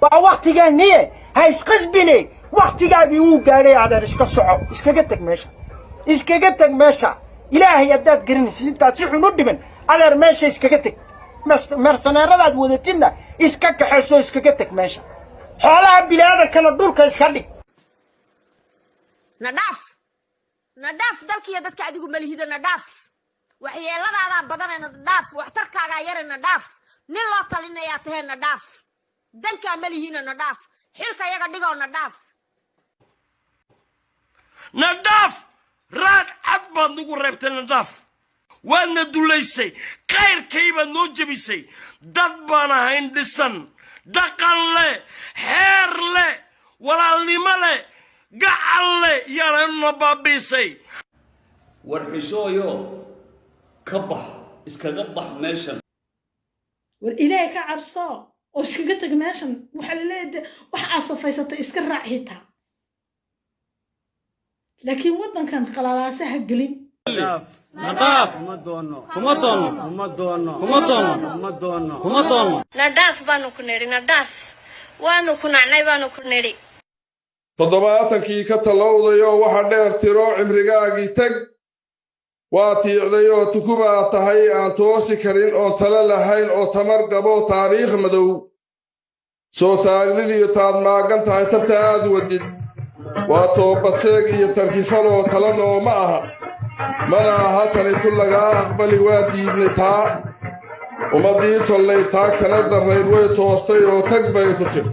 Waa waktigeeniye, ha isqasbine. Waktigaagii wuu gaadhay, adeer, iska soco, iskaga teg meesha, iskaga teg meesha. Ilaahay haddaad garanaysid, intaad si xun u dhiman, adeer, meesha iskaga teg. Mercenaire-adaad wadatidna iska kaxayso, iskaga teg meesha. Xoolaha biniaadankana dhulka iska dhig. Na dhaaf, na dhaaf. Dalkiiyo dadka adigu malihida, na dhaaf. Waxyeeladaadaa badana, na dhaaf. Waxtarkaagaa yare, na dhaaf. Nin loo talinayaa tahee, na dhaaf. Dankaa malihiina, na dhaaf. Xilka yaga dhigoo na dhaaf. Na dhaaf. Raad cad baad nagu reebtay, na dhaaf. Waadna dulaysay, kayrkay baad noo jebisay. Dad baan ahayn dhisan, dhaqan leh, xeer leh, walaalnimo leh, gacal leh, yaanana baabiisay. War xishooyo, ka bax, iskaga bax meeshan. War Ilaahay ka cabso oo iskaga tag meeshan. Waxaa la leeyahay wax aad safaysatay iska raac xitaa, laakiin waddankan qalalaasaha gelin. Kuma doono, kuma doono, kuma doono, kuma doono, kuma doono, kuma doono. Nadhaaf baanu ku nidhi, nadhaaf. Waanu ku nacnay baanu ku nidhi. 70kii ka tallowdayoo waxa dheer tiro cimrigaagii teg. Waa tiicdayoo tukubaa tahay aan toosi karin, oon talo lahayn, oo tamar gabo, taariikh madow soo taagnidiyo taad maagan tahay. Tabta aad wadid waa toobadseeg iyo tarkifaloo tala nooma aha, mana aha tani tu lagaa aqbali. Waa diidnay taa. Ummaddii tollay taagtana darrayd way toostay oo tag bay ku tiri.